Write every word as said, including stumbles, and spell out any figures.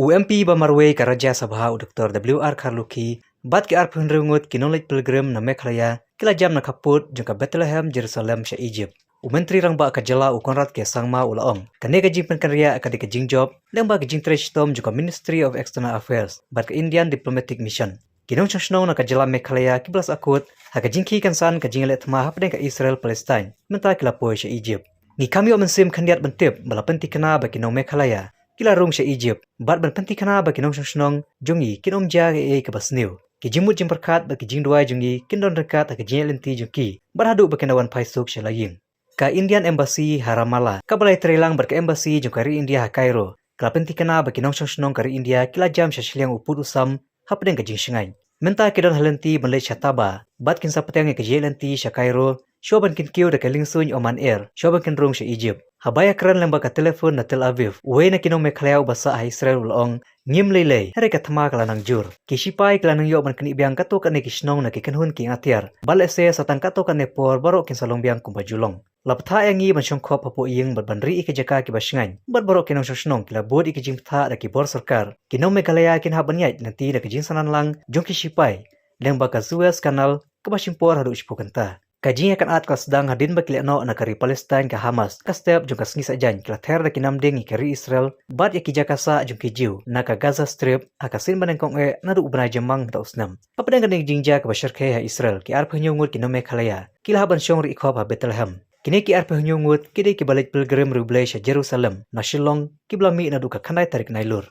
U M P ba marwei ka Rajya Sabha, u Doctor W R Kharlukhi, bad ki arphew hynriew ngut ki nongleit pilgrim na Meghalaya ki la jam na khappud jong ka Bethlehem Jerusalem sha Egypt. U Myntri Rangbah ka jylla, u Conrad K Sangma, u la ong, kane ka jingpynkynriah ka dei ka jingjop lyngba ka jingtrei shitom jong ka Ministry of External Affairs bad ka Indian Diplomatic Mission. Ki nongshong shnong na ka jylla Meghalaya kiba la sahkut ha ka jingkhih kynsan ka jingïaleh thma hapdeng ka Israel Palestine mynta ki la poi sha Egypt. Ngi kham ïoh mynsiem khyndiat ban tip ba la pynthikna ba ki nong Meghalaya ki la rung sha Egypt bad ban pynthikna ba ki nongshong shnong jong ngi kin ym jia ei ei kaba sniew. Ki jingmut jingpyrkhat bad ki jingduwai jong ngi kin don ryngkat ha ka jingïaid lynti jong ki bad haduh ba kin da wan phai suk sha la ïing. Ka Indian Embassy ha Ramallah, kaba la ïatreilang bad ka Embassy jong ka ri India ha Cairo, ka la pynthikna ba ki nongshong shnong ka ri India ki la jam sha shiliang u pud u sam hapdeng ka jingshngaiñ. Mynta ki don ha lynti ban leit sha Taba bad kin sa pdiang ïa ka jingïaid lynti sha Cairo shwa ban kin kiew da ka liengsuiñ Oman Air shwa ban kin rung sha Egypt. Haba ïakren lyngba ka telephone na Tel Aviv, uwei na ki nong Meghalaya uba sah ha Israel u la ong, ngim lei lei, hynrei ka thma ka la nang jur. Ki shipai ki la nang ïoh ban knieh biang katto katne ki shnong na ki kynhun kieng atiar bad lehse sa tang katto katne por baroh kin sa long biang kumba ju long. La bthah ïa ngi ban shong khop hapoh ïing bad ban rieh ïa ki jaka kiba shngaiñ bad baroh ki nongshong shnong ki la bud ïa ki jingbthah da ki bor sorkar. Ki nong Meghalaya kin hap ban ïaid lynti da ka jingsanan lang jong ki shipai lyngba ka Suez Canal kaba shim por haduh shiphew kynta. Ka jingïakynad ka la sdang hadien ba ki lehnoh na ka ri Palestine ka Hamas, ka step jong ka sngi Saitjaiñ, ki la ther da ki namding ïa ka ri Israel bad ïa ki jaka sah jong ki Jiw na ka Gaza Strip ha ka sien ba nyngkong eh naduh u bnai Jymmang mynta u snem. Hapdeng kane ka jingjia kaba shyrkhei ha Israel, ki arphew hynñiew ngut ki nong Meghalaya ki la hap ban shong rieh khop ha Bethlehem. Kine ki arphew hynñiew ngut ki dei kiba leit pilgrim riewblei sha Jerusalem na Shillong, kiba la mih naduh ka khyndai tarik Nailur.